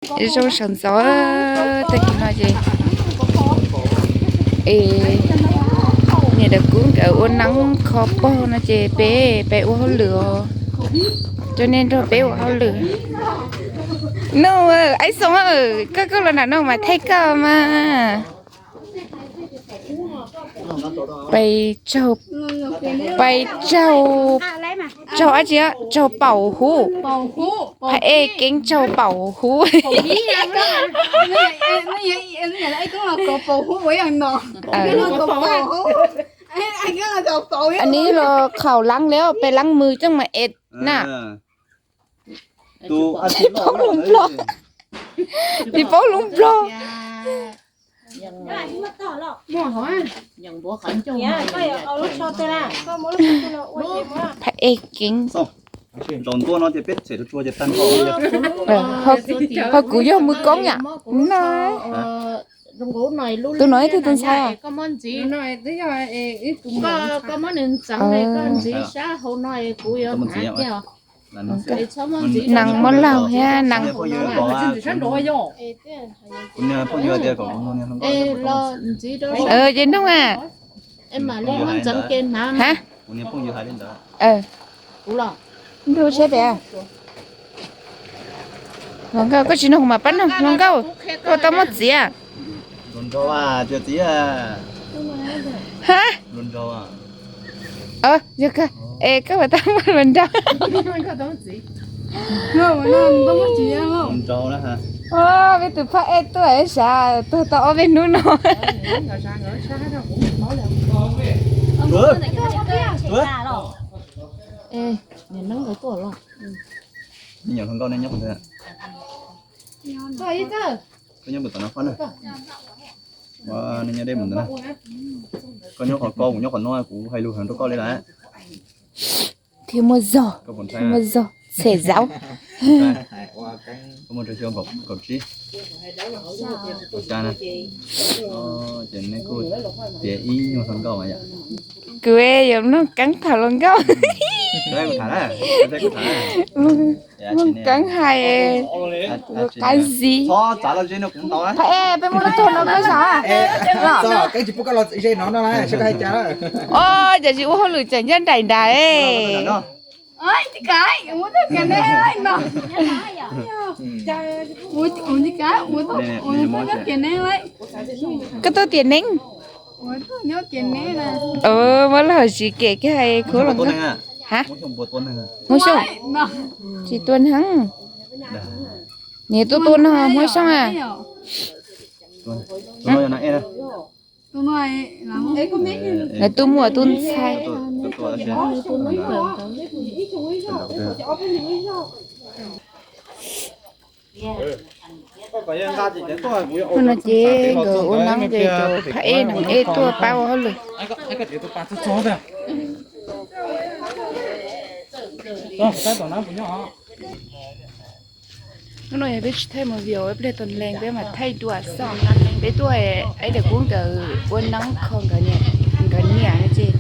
Zoo sawv ntxov, tag kis no ces es niam Dawm Kub nkawd ua neeb kho pog no ces peb peb ua hauj lwm os. Coj nej nrog peb ua hauj lwm. No, Aib Xoo, koj koj los nram no mas thaij koj mas. Pais tsaug, pais tsaug, tsaug dab tsi, tsaug paum huv. Phaj Ej Keeb tsaug paum huv. Anws los khaum leeb li, peb leeb mws coj mas es na. Tis paub lub nplog, tis paub lub nplog. Phaj Ej Keeb. Ho kuv yog mws koob yam no. Tus no ib tug tus ntxhais. Nees muab laug thiab nees. Ces noog a. Ha? Ntuj, tsheb pem. Hluas nkauj, koj tsis noog mas pab noog. Hluas nkauj, koj tau muaj txiv? Ha? Yog kawg es koj puas tau muaj hluas nraug? Peb tus Phaj Ej tuaj sav tuag tau ob peb hnub no. Koj nyob qhov ko, kuv nyob qhov no, kuv hais lus heev rau koj li lawm. Thiab muaj zog, thiab muaj zog, txhem zaub. Ces nej kuj tias ib nyuag hluas nkauj yom. Kuv yuav mloog Keeb tham hluas nkauj. Mloog Keeb hais qab zib. Peb mus lub tuag no koj sav. Os, cov tsis ua hauj lwm tseem nyob nraim nraim. Koj tuaj tiam neeb. Muab lub hauv siv kem kiag hais khuv los nkauj. Ha? Hmoob Xyooj. Tsis tua neeg. Niam tuaj tua no Hmoob Xyooj a. Lawv tuaj muaj tus ntxhais. Hnub no ces nkawd ua neeb ces cov Phaj Ej Neeb Ej tuaj pab ua hauj lwm. Hnub no yog peb tsis thaij movie, ib pliag tos lees peb mam thaij dua xwb. Peb tuaj Aib Dawm Kub nkawd ua neeb kho nkawd niam no ces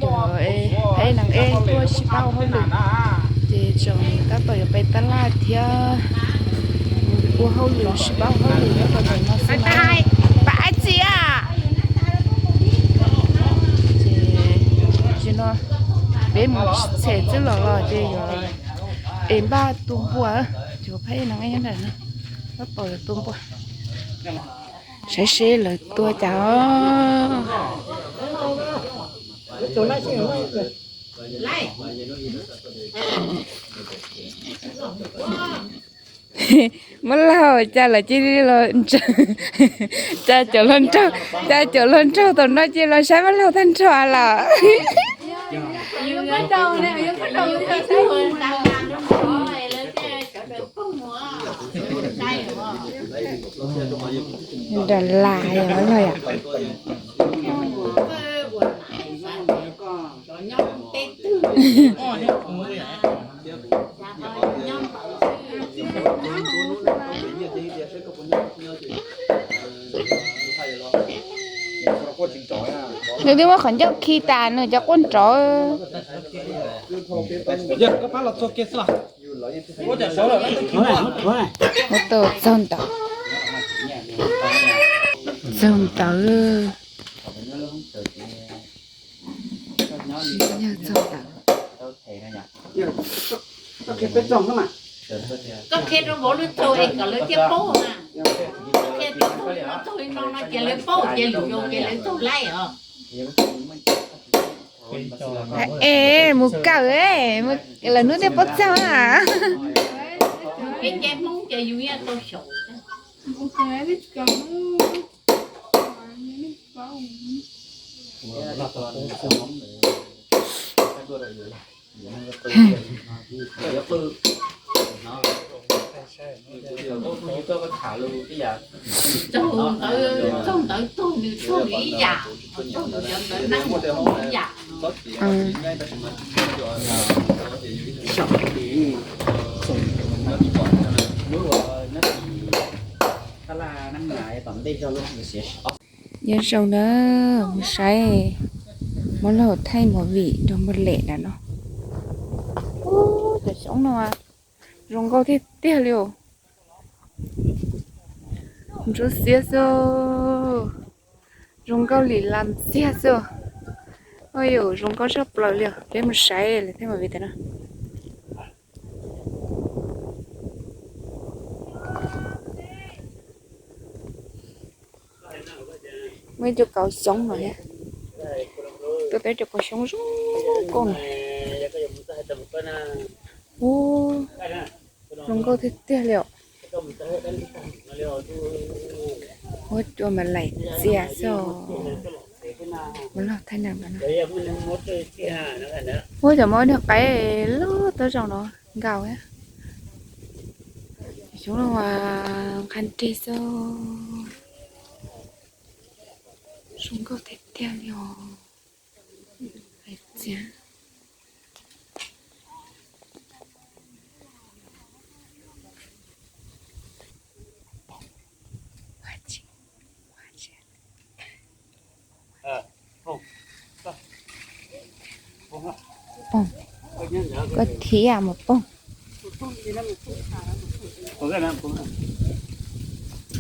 cov Phaj Ej Neeb Ej tuaj sib pab ua hauj lwm. Ces tseem tab tom yuav pais tab laj thiab ua hauj lwm sib pab ua hauj lwm nyob rau ntawm no xwb na. Pab Aib Txiv a. Ces tam sim no peb mus txhem txwb los los ces yuav es npaj tu npua, cov Phaj Ej Neeb Ej nyob nram no tab tom yuav tu npua. Saib seb lawv tua cas os. Muab laug cas lawv cia li los, cas cov hluas nraug, cas cov hluas nraug tom no cia los saib muab laug tag nrho lawm. Nram las yom, los yom. Nws twb muab qhov ncauj khi tas nws cov quaj nrov. Muab tau txog ntawd, txog ntawd, txog ntawd. Koj qhia rau vauv lub thaum es kom lawv thiaj paub na. Koj qhia tias lub thaum no no ces lawv paub ces lwm zaus ces lawv txaus laij os. Es mus kawm, lawv hnub thiaj paub txog na. Peb ncaij Hmoob ces yus yeej tau xyaum. Txog ntawd, txog ntawd tug nws tug nws ib yam, tug nws cov ntawd neeb tug nws ib yam. Nyob zoo na, mus saib Mob Laug thaij movie nrog Npog Lem nram no. Ub, cov xyoob no zoo nkauj tiag tiag li os. Ntsuab xiab xwb, zoo nkauj li las ntxiag xwb. Ua yuav zoo nkauj tshaj plaws li os. Peb mus saib lawv thaij movie tas no. Muaj ib co kauv xyoob no thiab. Tuaj peb co kauv xyoob zoo nkauj no. Ub, zoo nkauj tiag tiag li os. Huab cua mas laim txias xwb os. Mob Laug thaij nram no. Huab cov mob niag qaib loj tob zoo no nkaus thiab. Xyoob no mas nqha nrig xwb. Zoo nkauj tiag tiag li os. Laim txias. Poog, koj thiab mus poog.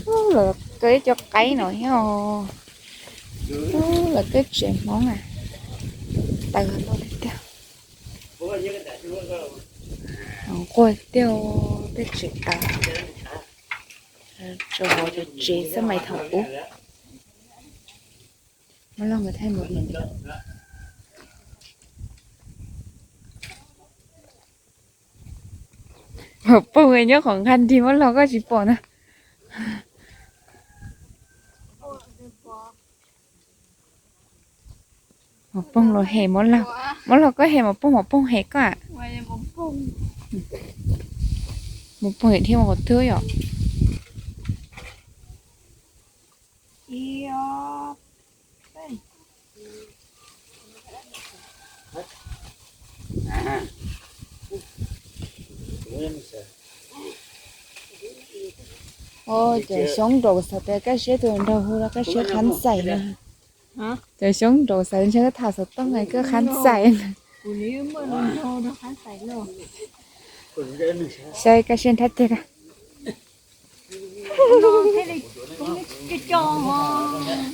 Ub, lawv kaw ib co qaib no thiab os. Ub, lawv kaw tsev Hmoob na. Taws loj tiag tiag. Nquag tiag, tej tsev taws. Tso hauv cov tsev xab mais thaum ub. Mob Laug nkawd thaij movie ntawd. Maum Poog nyob qhov nqha nrig Mob Laug koj tsis pom na. Maum Poog los hem Mob Laug, Mob Laug koj hem Maum Poog, Maum Poog hem koj a. Maum Poog hem thiab Maum Qhov Thwb yom. Cov xyoob nraum xav tias Kab Siab tus nraug hu rau Kab Siab khab xais no. Cov xyoob nraum xav ntshe tham xov tooj koj khab xais. Saib Kab Siab nrhab tiag.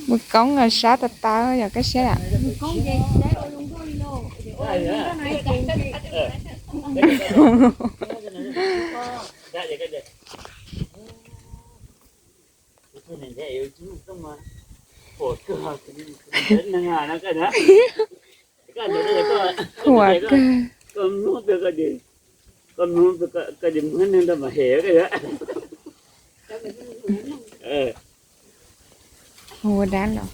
Mus koob sab tas tas yog Kab Siab a. Huam kawg. Ua dab los.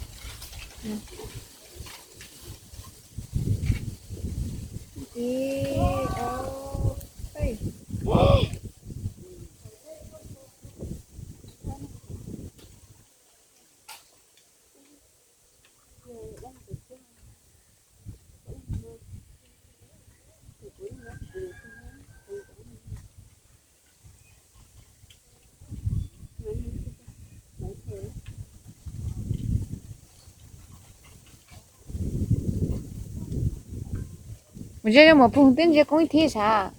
Mus ze Maum Poog twb ntsia koob ib thib sav.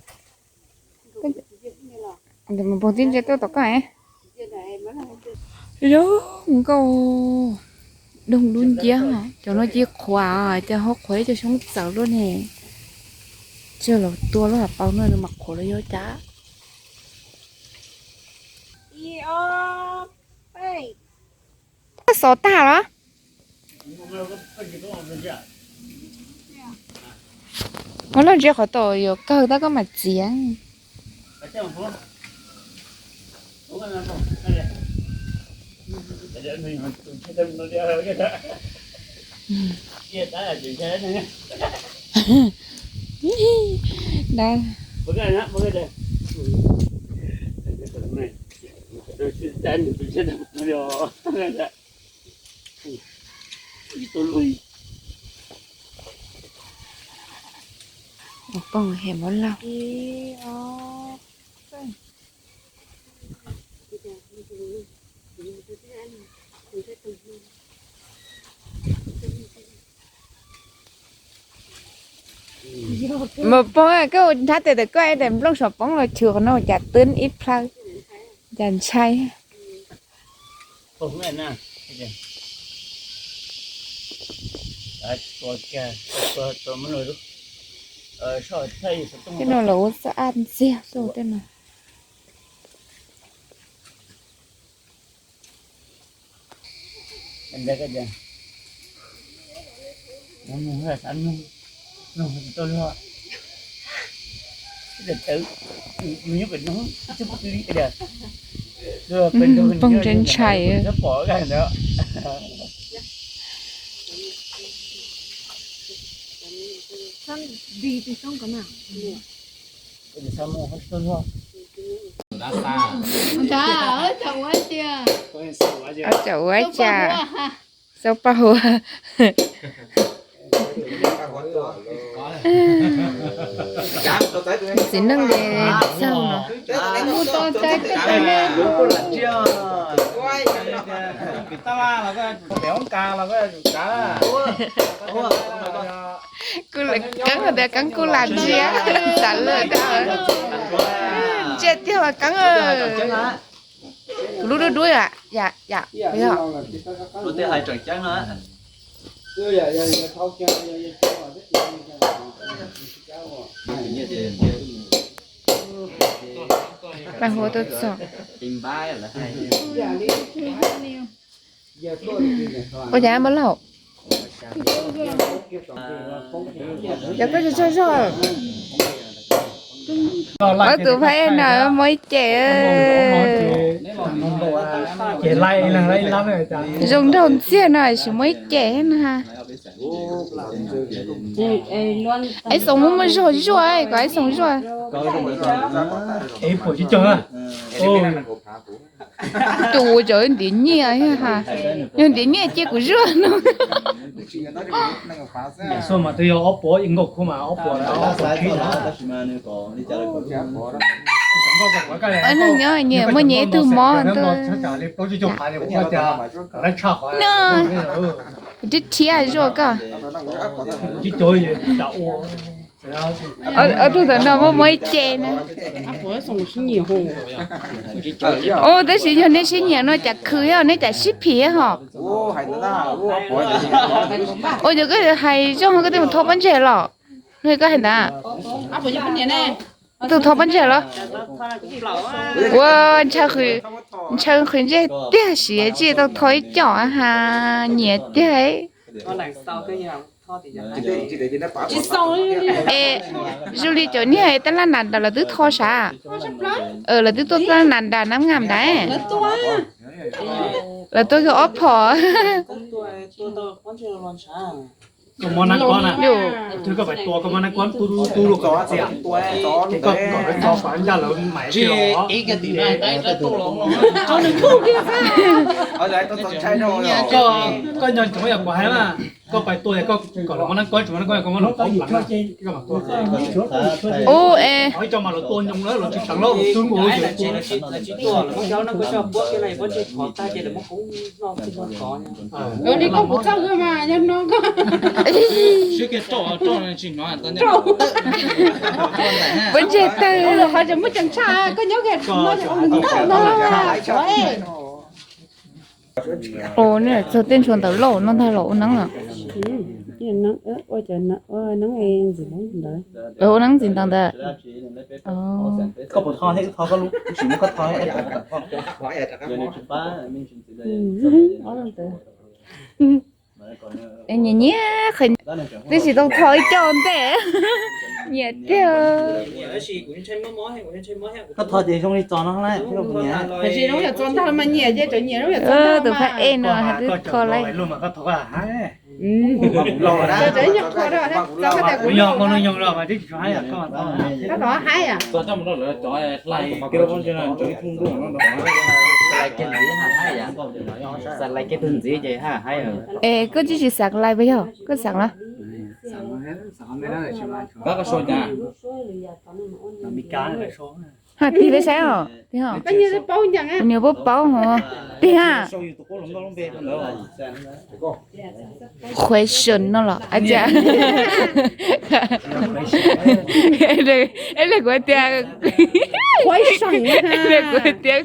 Npog tib ntsia tuaj tom koj. Zoo nkauj, doog dub nciab. Cov no cia qhuav, cas ho qhuav ib co xyoob txawv luaj ne. Tseg los tua lub hauv paus no mas qhuav los yuav cas. Xov tag los? Muab loj ntsia qhov tom yuav kawg tab koj mam txiav. Ua poj hem muab laug. Mus poob koj nrhab tes tawm koj es daim nplooj saum poob los chwv qhov no cas twb ib plhaw, cas ntshai. Tej no los ua xab ab ntxiag xwb tej no. Poob ntshai ntshai. Cov ua cas xav paj huav. Txiv neej li txaug no. Kuv lam keeb tias keeb kuj lam ntsia, xav lawm. Ntsia tiag mas keeb. Kuv lub duab duab yom, yom, yom, yog. Paj huav tuaj txog. Ua cas npawg laug? Cov koj tsis tsaug zog. Ob tug phab ej no muaj ib ce. Zoo nraug ntxiag no tsis muaj ib ce na. Ib xoo muaj muaj zog zuaj, kom ib xoo zuaj. Tus ua cov ntiav nyiaj, yog ntiav nyiaj cia kuv zuaj no. Neeg nyob nyias muaj nyias ib tug mob. Rhiab rhiab zuaj koj. Ob tug ntawm no muaj muaj ib ce na. Ub, tab sis yog nej sib nyiam no cas khwv thiab, nej cas sib phim hos. Ua cas koj hais zoo koj twb mus thov pob ntseg los? Koj hais ntawd, koj twb thov pob ntseg los? Ua, ntshaw qhwv ntsej tiag, siav tsis tau thov ib co ha, nyiam tiag. Es zoo li cov niag tab laj nas das lawv twb thov sav, lawv twb tuaj tab laj nas das nab ngam ntawd, lawv tuaj kiag ob phom. Koj nco ntsoov yog kuv hais mas. Koj pais tua koj kom lawv muab nab kob, tsis muab nab kob, koj muab nab kob. Ub, es ib co mas lawv tua nyoos lawm, lawv tsis txeev lawm, lawv twb nkaus. Li koj kuv txawj mas yog no koj. Puas ntseg tawg qhov tseem muaj ceem tshaj koj nyob kiag no. Ua txog tej ntshua ntawm lauj no ntag los ua neeb no. Ua neeb ntxiv ntawd ntag. Nyiam nyiam, twb tsis tau tho ib co ntej. Nyiam tiag. Koj tho ces zoo li txos no. Tus phab ej no twb tho lawm. Es koj tsis xav lais puas yog? Koj xav los? Ha, tig peb saib os. Tig os. Nws paub paub hos. Tig ha. Question no los? Ej, kuv tias, kuv tias,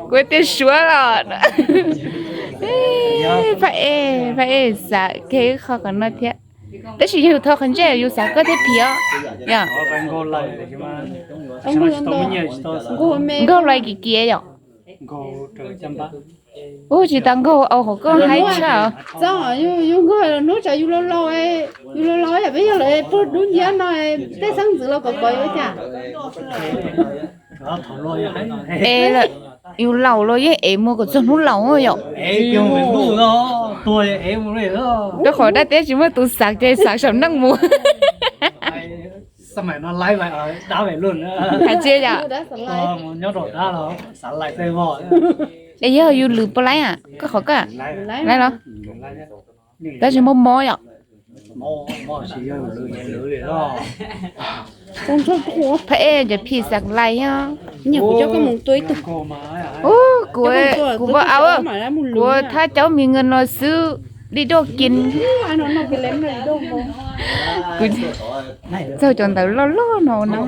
kuv tias Suav los. Phab ej, phab ej xav kiag ib qho qhov no thiab. Tab sis yog yus thov qhov ntsej yus xav koj thiab phim os. Yog nkaug lais kiv kiv yom. Ub, tsis tas nkaug au hauv koj haib tshaj. Yus nkaug hnub tsam yus laus laus, yus laus laus yam peb yog lawv pug dub nciab no, tej xeeb ntxwv los kom kov yus ua cas. Es yus laus los yeej ev mus kom txog hnub laus yom. Rau qhov dab teb tsis muaj tus xav ces xav saum neej mus. Hais tsis yom. Es yog yus lwm puas laib, koj qhov koj laib los? Tab sis mob mob yom. Phab ej cov phim xav lais os. Ub, kuv, kuv npau av, kuv thab caub mis nkaws no xwb, li doj kis. Kuv txawj cov ntawv loj loj no na.